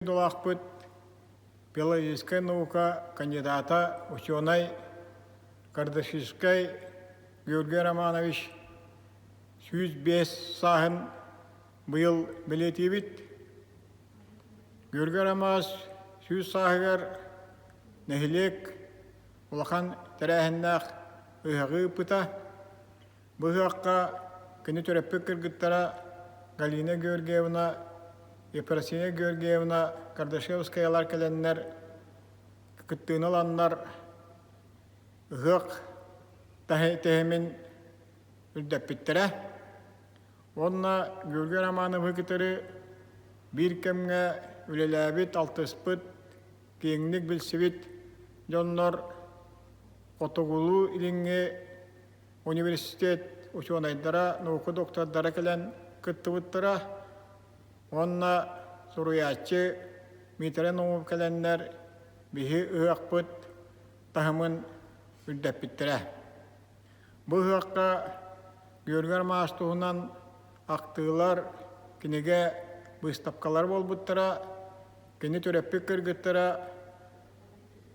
дойдулаахпыт, филологическай наука кандидата, учуонай Кардашевскай Георгий Романович 105 сааһын быйыл бэлиэтиибит. Георгий Романович 100 сааһыгар нэһилиэк улахан тэрээһиннээх ыһыаҕы ыыппыта. Бу ыһыахха кини төрөппүт кыргыттара Галина Георгиевна, Ефросинья Георгиевна Кардашевскаялар кэлэннэр кыттыыны ыланнар ыһыах тэһимин үрдэппиттэрэ. Уонна Георгий Романовы кытары биир кэмҥэ үлэлээбит, алтыспыт, киэҥник билсибит дьоннор Хотугулуу-Илиҥҥи университет учуонайдара, наука доктордара кэлэн кыттыбыттара уонна суруйааччы Дмитрий Наумов кэлэннэр биһи ыһыахпыт таһымын үрдэппиттэрэ. Бу ыһыахха Георгий Романович туһунан ахтыылар, кинигэ быыстапкалара буолбуттара, кини төрөппүт кыргыттара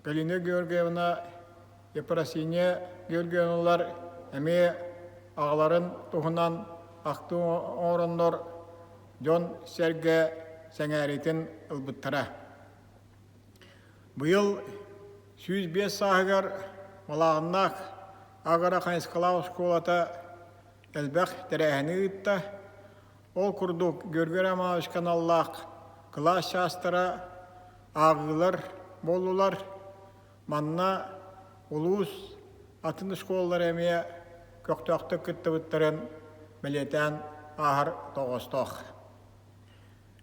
Галина Георгиевна, Ефросинья Георгиевналар эмиэ аҕаларын туһунан ахтыы оҥороннор дьон-сэргэ сэҥээриитин ылбыттара. Быйыл 105 сааһыгар Малааһыннаах агро хайысхалаах оскуолата элбэх тэрээһини ыытта. Ол курдук Георгий Романович аналлаах кылаас чаастара, ааҕыылар буоллулар. Манна улуус атын оскуолалара эмиэ көхтөөхтүк кыттыбыттарын бэлиэтээн ааһар тоҕоостоох.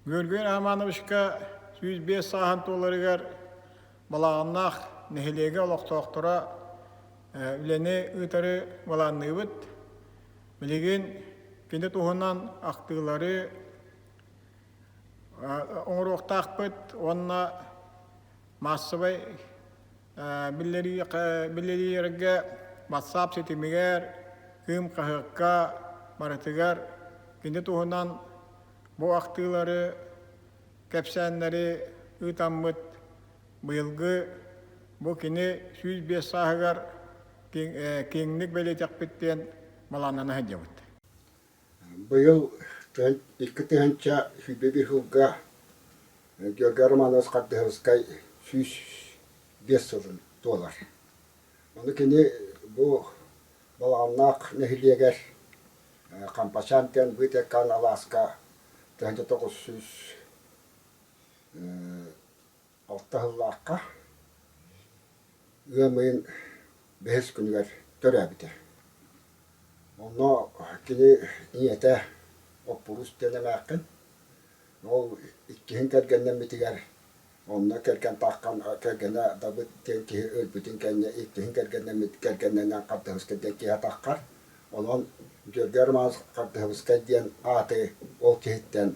Георгий Романовичка 105 сааһын туоларыгар Балаҕаннаах нэһилиэгэ олохтоохторо үлэни ыытары былаанныыбыт. Билигин кини туһунан ахтыылары оҥоруохтаахпыт уонна маассабай биллэриилэргэ WhatsApp ситимигэр, Кыым хаһыакка барытыгар кини туһунан бу ахтыылары, кэпсээннэри ыытаммыт быйылгы бу кини 105 сааһыгар киэҥник бэлиэтэхпит диэн малааннана сылдьабыт. Быйыл 2021 сылга Георгий Романович Хардыһовскай 105 сылын туолар. Ону кини бу Балаҕаннаах нэһилиэгэр Хампачаан диэн Быытыкаан алааска 1906 сыллаахха ыам ыйын бэһис күнүгэр төрөөбүтэ. Онно кини ийэтэ Оппуруус диэн эмээххин, ол иккиһин кэргэннэммитигэр онно кэргэн таххан кэргэнэ Дабыт диэн киһи өлбүтүн кэннэ иккиһин кэргэннэммит кэргэннэнэн Хардыһыскай диэн киһи атаххар. Онон Георгий Романович Хардыһыбыскай диэн ааты ол киһиттэн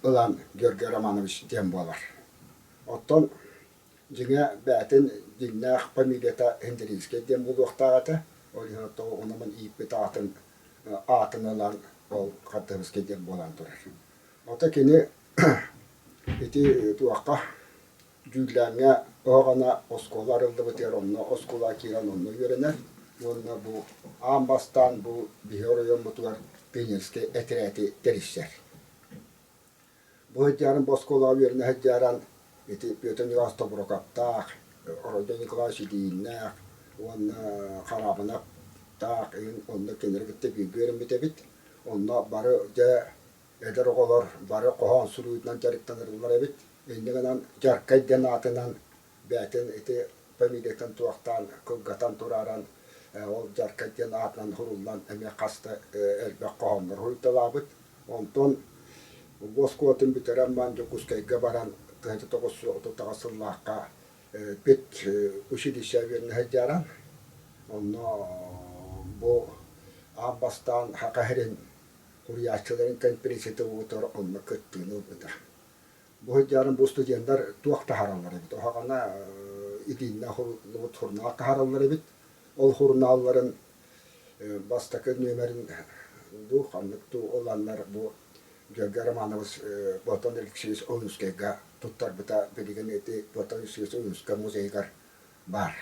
ылан Георгий Романович диэн буолар. Оттон дьиҥэ бэйэтин дьиҥнээх фамилията Хендринскэй диэн буолуохтаах этэ. Ол иһин оттон онон ииппит аатын аатын ылан ол Хардыһыбыскай диэн буолан турар. Ото кини ити туохха Дьүүллээҥҥэ оһоҕоно оскуола арыллыбытыгар онно оскуолаҕа киирэн онно үөрэнэр уонна бу аан бастаан бу биһи оройуоммутугар пионерскай этэрээти тэрийсэр. Бу сылдьарын бу оскуолаҕа үөрэнэ сылдьаран ити Петр Николаевич Тобурокаптаах, Оройдон Николаевич Ильиннээх уонна Хараабынаптаах иһин онно кинилэри кытта бииргэ үөрэммит эбит. Онно бары дьэ эдэр оҕолор бары хоһоон суруйуутунан дьарыктанарыллар эбит. Инньэ гынан Дьаркай диэн аатынан бэйэтин ити фамилиятын туохтаан кылгатан турааран ол Дьаркай диэн аатынан суруллан эмиэ хас да элбэх хоһооннору суруйталаабыт. Онтон бу оскуолатын бүтэрэн баран Дьокуускайга баран 1938 сыллаахха пед училище үөрэнэ сылдьаран онно бу аан бастаан Саха сирин суруйааччыларын конференцията буолбутугар онно кыттыыны ылбыта. Бу сылдьарын бу студеннар туох таһаараллар эбит? Оһоҕоно итииннэ уһуллубут сурунаал таһаараллар эбит. Ол сурунаалларын бастакы нүөмэрин дуу, ханнык дуу ыланнар бу Георгий Романович Платон Алексеевич Ойуунскайга туттарбыта билигин ити Петр Алексеевич Ойуунускай музейыгар баар.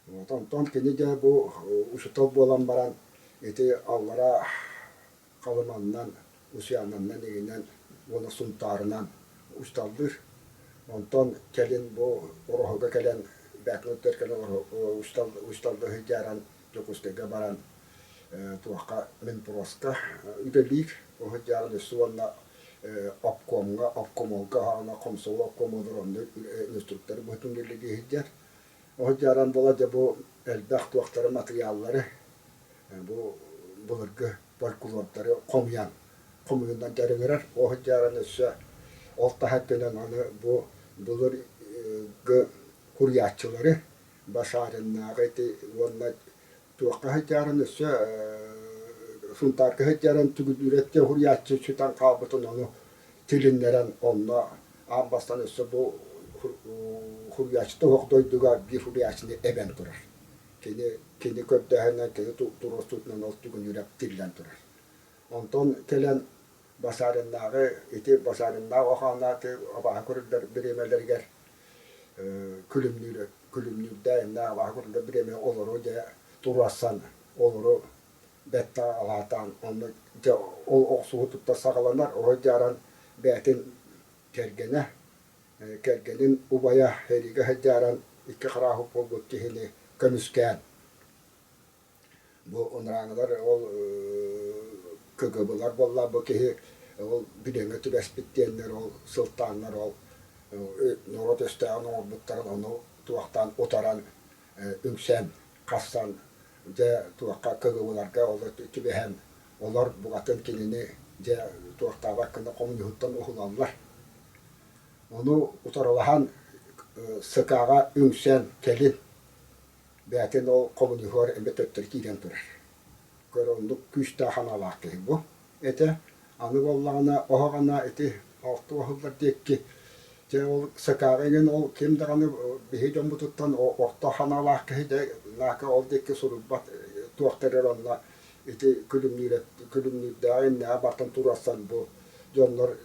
Вот онтон кини дьэ бу учуутал буолан баран ити аллара Халыманнан, Усуйаананнан игинэн уонна Сунтаарынан учууталлыыр. Онтон кэлин бу Ороһуга кэлэн Бээкмөттөр кэлэн учууталлыы сылдьааран Дьокуускайга баран туохха Минпроска үлэлиир. Ол сылдьааран өссө уонна обкомҥа, обкомолга аҕана комсомол обкомолор онно инструктор быһыытынан үлэлии сылдьар. Ол дьааран буола дьэ бу элбэх туохтары матырыйааллары бу былыргы фольклордары хомуйан хомуйунан дьарыгырар. Ол дьааран өссө ол таһа өттүнэн аны бу былыргы куруйааччылары Башариннааҕы ити уонна туохха сылдьарын өссө Сунтаарга сылдьарын түгүлүүрэттэ уһуйааччы сүтэн хаалбытын ону тилиннэрэн онно аан бастаан өссө бу уһуйааччыта суох дойдуга биир уһуйааччыны эбэн турар. Кини кини көрдөөһүнэн, кини туруорсуутунан ол түгүнүүрэп тиллэн турар. Онтон кэлэн Башариннааҕы ити Башариннаах охоонноох абааһы көрүллэр бириэмэлэригэр күлүмнүүр күлүмнүүрдээх абааһы көрүллэр бириэмэ олору дьэ туруорсан олору бэттэ алаатаан онно дьэ ол охсуһуу тутта саҕаланар оһо дьааран бэйэтин кэргэнэ кэргэнин убайа сэриигэ сылдьааран икки харааһы буолбут киһини көмүскээн Бу ынырааҥылар ол КГБ-лар буолла бу киһи ол билиэҥҥэ түбэспит диэннэр ол сылтааннар ол норуот өстөөҕүн оҥорбуттарын ону туохтаан утаран үҥсэн хассан дьэ туохха КГБ-ларга ол түбэһэн олор букатын кинини дьэ туохтаабат гына хомуньуһуттан уһулаллар. Ону утарылаһан СК-ҕа үҥсэн кэлин Бэйэтин ол хомуньуһуор эмиэ төттөрү киирэн турар. Көр оннук күүстээх аналаах киһи бу этэ. Аны буоллаҕына оһоҕуна ити алтыга оһоллор диэки дьэ ол СК-ҕа иҥин ол ким даҕаны биһи дьоммутуттан орто ханаалаах киһи дьэ наака ол диэки суруйбат туохтар эрэ онно ити күлүмнүүрэ күлүмнүүрдээҕи иннэҕэ бартан туруорсан бу дьоннор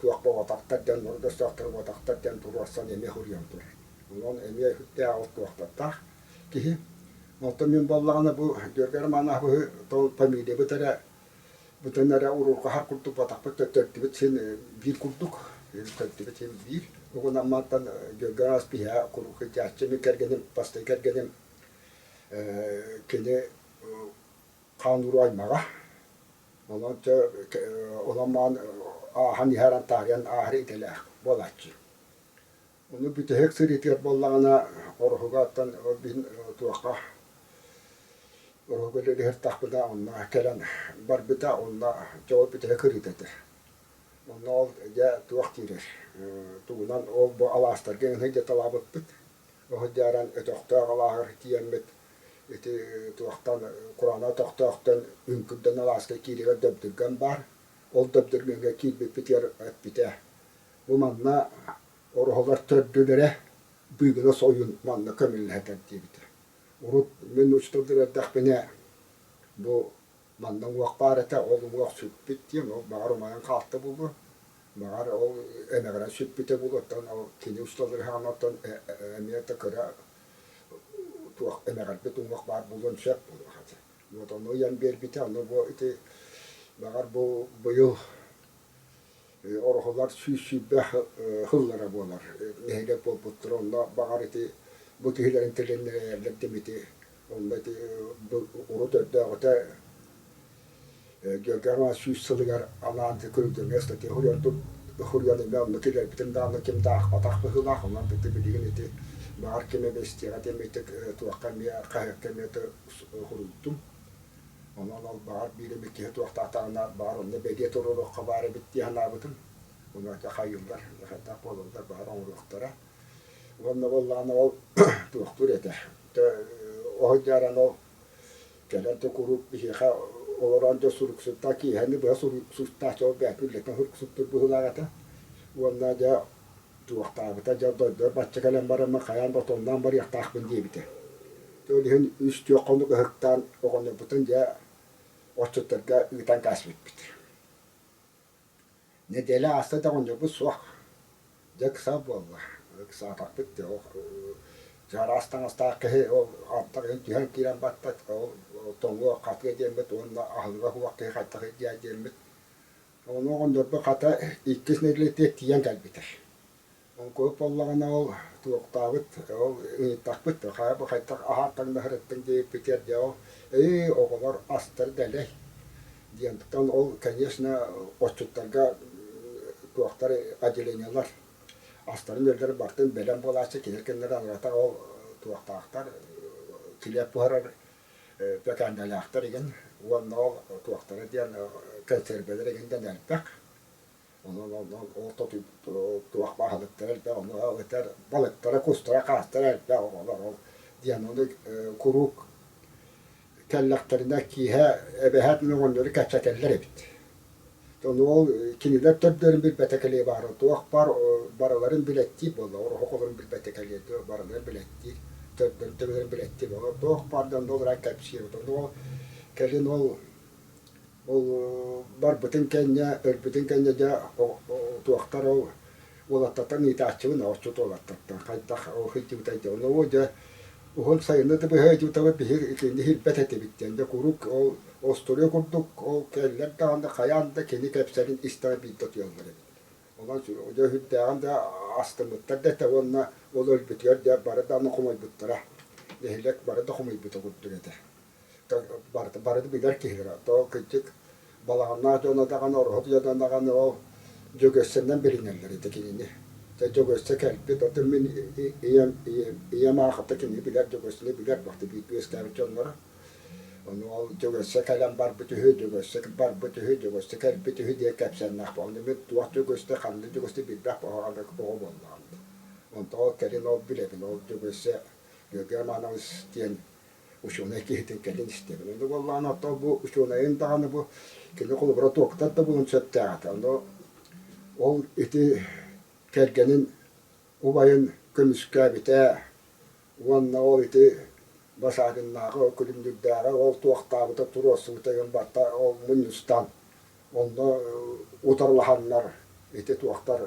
туох буолбатахтар диэн норуот өстөөхтөрө буолбатахтар диэн туруорсан эмиэ суруйан турар. Онон эмиэ сүрдээх туохтардаах киһи. Оттон мин буоллаҕына бу Георгий Романовиһы фамилиябыт эрэ бүтэн эрэ уруурҕаһар курдук батахпыт төрдүбүт син биир курдук. Төрдүбүт син биир. Угун Амматтан Георгий Романович биһиэхэ куруук сылдьааччы. Мин кэргэним, бастакы кэргэним кини хаан уруу аймаҕа. Онон онон маан ааһан иһэр таарыйан ааһар идэлээх буолааччы. Ону бүтэһик сырыытыгар буоллаҕына Ороһугаттан мин туохха Ороһуга үлэлэһэртэхпинэ онно кэлэн барбыта онно дьэ ол бүтэһик ырыыта этэ. Онно ол дьэ туох диирэр тугунан ол бу алаастарга эҥин дьаталаабыппыт. Оһудьааран өтөхтөөх алааһыгар тиийэммит ити туохтан Кураана өтөхтөөхтөн Үҥкүрдэн алааска кииригэр дөбдүргэн баар. Ол дөбдүргэҥҥэ киирбиппитигэр эппитэ Бу манна ороһулар төрдүлэрэ Быыгынас ойуун манна көмүллэһэтэр диэбитэ. Урут мин учууталлар эрдэхпинэ бу манна уҥуох баар этэ, ол уҥуох сүппүт диэн, ол баҕар умайан хаалта буолуо, баҕар ол эмэҕирэн сүппүтэ буолуо, оттон ол кини учууталлар оттон эмиэ да кыра туох эмэҕирбит уҥуох баар буолуон сөп буолуох этэ. Вот ону ыйан биэрбитэ, ону бу ити баҕар бу быйыл Ороһулар 120 сыллара буолар нэһилиэк буолбуттара. Онно баҕар ити бу киһилэрин тилиннэрэллэр димити онно ити урут өрдөөҕүтэ Георгий Романович 100 сылыгар анаан күрүлгэҥҥэ статья суруйан эмиэ онно киллэрбитим даҕаны ким да аахпатах быһыылаах. Онон ити билигин ити баҕар ким эмэ истиэҕэ диэммитик туохха эмиэ хаһыакка эмиэ суруйдум. Онон ол баҕар биир эмит киһи туохтаатаҕына баҕар онно бэлиэ туруоруохха баар эбит дии санаабытым. Ону аты хайыыллар, хайдах буолаллар баҕар оҥоруохтара. Уонна буоллаҕына ол туохтуур этэ. Оһойдьааран ол кэлэн да куруук биһиэхэ олорон дьэ суруксуттаа киэһэни быһа суруксуттааччы ол бэйэтин үлэтин суруксуттуур быһыылаах этэ. Уонна дьэ туохтаабыта дьэ дойдубар бачча кэлэн бараммын хайаан да отонноон барыахтаахпын диэбитэ. Ол иһин үс-түөрт хонук ыһыктаан оҕонньорбутун дьэ отчуттарга ыытан кээспиппит. Нэдиэлэ ааста да оҕонньорбут суох. Дьэ ыксал буолла, ыксаатахпыт дии, ол чараас таҥастаах киһи ол аттар иһин түһэн киирэн барбат, ол тоҥуо хатыа диэммит уонна аһылыга суох киһи хайдах илдьиэ диэммит. Ону оҕонньорбут хата иккис нэдиэлэтигэр тиийэн кэлбитэ. Оҥкуһук буоллаҕына ол туохтаабыт, ол ыйыттахпыт хайа бу хайдах аһаат таҥнаһарыттан диэбиппитигэр дьэ ол ээ оҕолор астар дэлэй диэн тутан ол конечно отчуттарга туохтар отделениелар астарын-үөллэрин барытын бэлэм буолааччы кинилэр кэннилэрэ аныгата ол туохтаахтар килиэп буһарар пекарнялаахтар игин уонна ол туохтара диэн консервэлэр игин диэн элбэх. Онон ол туох баһылыктара элбэх, ону этэр балыктара, кустара, хаастара элбэх оҕолор ол диэн ону куруук кэллэхтэринэ киэһэ эбэһээт оҕонньору кэпсэтэллэр эбит. Ону ол кинилэр төрдөрүн билбэтэ кэлиэ баара туох баар барыларын билэттиир буолла, ороһу олорун билбэтэ кэлиэ барыларын билэттиир, төрдөрүн төбөлөрүн билэттиир буолла. Туох баар да онно олорон кэпсиир. Ону ол кэлин ол Ол барбытын кэннэ, өлбүтүн кэннэ дьэ туохтар ол уолаттартан ыытааччыбын оҕоччут уолаттартан хайдах ол сылдьыбытай дьэ ону дьэ уһун сайыны да быһа ыйдыбытабыт биһи итинни билбэт этибит диэн дьэ куруук ол остуоруйа курдук ол кэллэр даҕаны хайаан да кини кэпсэлин истэҕэ биирдэ утуйаллар эбит. Онон дьэ сүрдээҕин да астыммыттар да этэ уонна ол өлбүтүгэр дьэ бары даҕаны хомойбуттара. Нэһилиэк бары да хомойбута курдук этэ. Барыта барыта билэр киһилэрэ. То кырдьык балаҕаннаах дьоно даҕаны, ороһут дьоно даҕаны ол Дьөгүөссэннэн билинэллэр этэ кинини. Дьэ Дьөгүөссэ кэлбит, оттон мин ийэм ийэм аахата кинини билэр, Дьөгүөссэни билэр бахты бииргэ үөскээбит дьонноро. Ону ол Дьөгүөссэ кэлэн барбыт үһү, Дьөгүөссэ барбыт үһү, Дьөгүөссэ кэлбит үһү диэн кэпсээннээх. Ону мин туох Дьөгүөссэ, ханна Дьөгүөссэ билбэт оҕо буоллаҕым. Онтон ол кэлин ол билэбин, ол Дьөгүөссэ Георгий Романович диэн учуонай киһитин кэлин истэбин. Ону буоллаҕына оттон бу учуонайын даҕаны бу кини холобура туохтан да булун сөптөөх этэ. Ону ол ити кэргэнин убайын көмүскээбитэ уонна ол ити Басаагыннааҕы, Күлүмнүүрдээҕи ол туохтаабыта туруорсубута диэн барыта ол мунньустан онно утарылаһаннар ити туохтар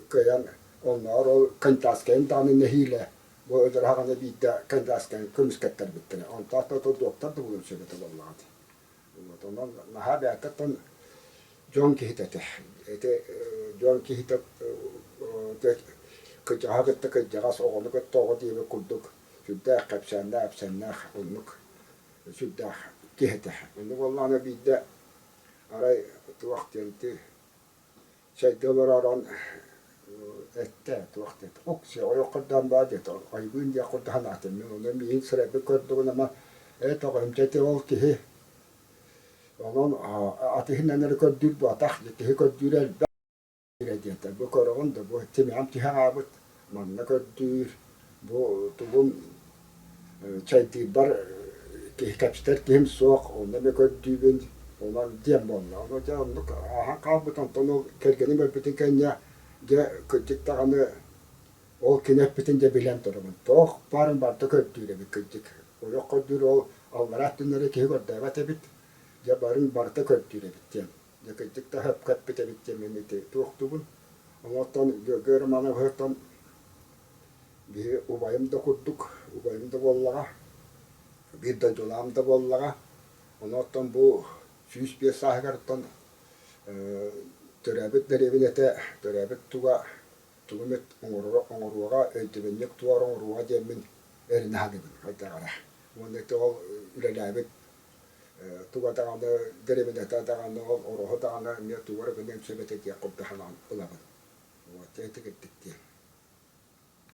кыайан оннооҕор ол Кантаскайын даҕаны нэһиилэ бу өлөр биирдэ Кантаскайын көмүскэттэрбиттэрэ. Онтон да доктор да булуон сөп этэ буоллаҕа дии. Вот онон наһаа бэйэттэн дьон киһитэ этэ. Ити дьон киһитэ кырдьаҕаһы кытта кырдьаҕас, оҕону кытта оҕо диэбит курдук сүрдээх кэпсээннээх, эпсээннээх оннук сүрдээх киһи этэ. Оннук буоллаҕына биирдэ арай туох диэн ити чэйдии олорон эттэ туох диэт ок-сиэ ойох көрдөөн баа диэтэ айбыын диэх курдук санаатым мин ону миигин сырайбыт көрдүгүн ама ээ тоҕо дьэ ити ол киһи онон атыһынан эрэ көрдүүр буотах киһи көрдүүрэ элбэх диэтэ бу көрөҕүн да бу тимэҕим түһэ хаалбыт манна көрдүүр бу тугум чайдыырбар киһи кэпсэтэр киһим суох онно эмиэ көрдүүбүн онон диэн буолла ону дьэ оннук ааһан хаалбыт онтон ол кэргэним өлбүтүн кэннэ дьэ кырдьык даҕаны ол кини эппитин дьэ билэн турабын туох баарын барыта көрдүүр эбит кырдьык ойох көрдүүр ол аллараа өттүннэри киһи көрдөөбөт эбит дьэ барын барыта көрдүүр эбит диэн дьэ кырдьык да сөпкө эппит эбит диэн мин ити туохтуубун онтон Георгий Романовиһыттан Биһи убайым да курдук, убайым да буоллаҕа, биир дойдулаам да буоллаҕа. Ону оттон бу 105 сааһыгар оттон төрөөбүт дэриэбинэтэ, төрөөбүт туга тугу эмит оҥороро оҥоруоҕа, өйдөбүнньүк туора оҥоруоҕа диэммин эрэнэ саныыбын хайдах эрэ. Уонна ити ол үлэлээбит туга даҕаны, дэриэбинэтэ даҕаны, ол ороһу даҕаны эмиэ тугу эрэ гыныан сөп этэ диэх курдук санаан ылабын. Вот ити кырдьык диэн.